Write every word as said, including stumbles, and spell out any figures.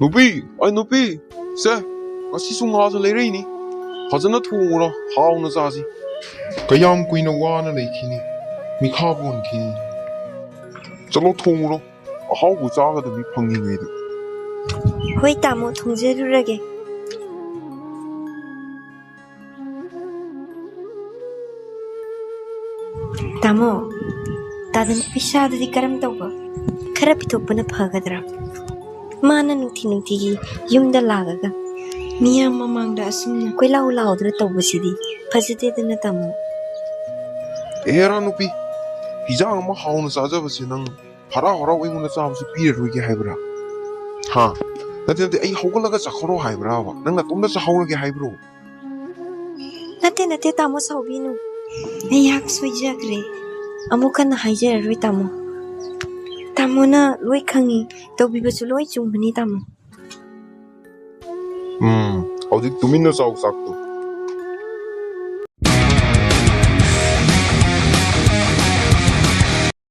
ꯅꯨꯄꯤ, ꯑꯩ ꯅꯨꯄꯤ, ꯁꯦ, ꯉꯁꯤꯁꯨ ꯉꯥꯁꯨ ꯂꯩꯔꯛꯏꯅꯤ꯫ ꯐꯖꯅ ꯊꯣꯡꯉꯨꯔꯣ, ꯍꯥꯎꯅ ꯆꯥꯁꯤ꯫ ꯀꯌꯥꯝ ꯀꯨꯏꯅ ꯋꯥꯅ ꯂꯩꯈꯤꯅꯤ? ꯃꯤꯈꯥ ꯄꯣꯟꯈꯤꯅꯤ꯫ ꯆꯠꯂꯣ, ꯊꯣꯡꯉꯨꯔꯣ, ꯑꯍꯥꯎꯕ ꯆꯥꯒꯗꯕꯅꯤ ꯐꯪꯉꯤꯉꯩꯗ꯫ ꯍꯣꯏ ꯇꯥꯃꯣ, ꯊꯣꯡꯖꯔꯨꯔꯒꯦ꯫ ꯇꯥꯃꯣ, ꯇꯥꯗꯅ ꯄꯩꯁꯥꯗꯨꯗꯤ ꯀꯔꯝ ꯇꯧꯕ? ꯈꯔ ꯄꯤꯊꯣꯛꯄꯅ ꯐꯒꯗ꯭ꯔꯥ? ꯃꯥꯅ ꯅꯨꯡꯇꯤ ꯅꯨꯡꯇꯤꯒꯤ ꯌꯨꯝꯗ ꯂꯥꯛꯑꯒ ꯃꯤꯌꯥꯝ ꯃꯃꯥꯡꯗ ꯑꯁꯨꯝꯅ ꯀꯣꯏꯂꯥꯎ ꯂꯥꯎꯗꯅ ꯇꯧꯕꯁꯤꯗꯤ ꯐꯖꯗꯦꯗꯅ, ꯇꯥꯃꯣ꯫ ꯑꯦꯔꯥ ꯅꯨꯄꯤ, ꯍꯤꯟꯖꯥꯡ ꯑꯃ ꯍꯥꯎꯅ ꯆꯥꯖꯕꯁꯦ ꯅꯪ ꯍꯔꯥꯎ ꯍꯔꯥꯎ ꯑꯩꯉꯣꯟꯗ ꯆꯥꯕꯁꯦ ꯄꯤꯔꯔꯣꯏꯒꯦ ꯍꯥꯏꯕ꯭ꯔꯥ? ꯍꯥ? ꯅꯠꯇꯦ, ꯅꯠꯇꯦ, ꯑꯩ ꯍꯧꯒꯠꯂꯒ ꯆꯥꯈꯠꯂꯣ ꯍꯥꯏꯕ꯭ꯔꯥꯕ? ꯅꯪ ꯅꯇꯣꯝꯇ ꯆꯥꯍꯧꯔꯒꯦ ꯍꯥꯏꯕ꯭ꯔꯣ? ꯅꯠꯇꯦ, ꯅꯠꯇꯦ, ꯇꯥꯃꯣ, ꯁꯥꯎꯕꯤꯅꯨ꯫ ꯑꯩꯍꯥꯛ ꯁꯣꯏꯖꯈ꯭ꯔꯦ꯫ ꯑꯃꯨꯛ ꯍꯟꯅ ꯍꯥꯏꯖꯔꯔꯣꯏ, ꯇꯥꯃꯣ꯫ ꯇꯥꯃꯣꯅ ꯂꯣꯏ ꯈꯪꯉꯤ, ꯇꯧꯕꯤꯕꯁꯨ ꯂꯣꯏ ꯆꯨꯝꯕꯅꯤ, ꯇꯥꯃꯣ꯫ ꯎꯝ, ꯍꯧꯖꯤꯛ ꯇꯨꯃꯤꯟꯅ ꯆꯥꯎ ꯆꯥꯛꯇꯣ꯫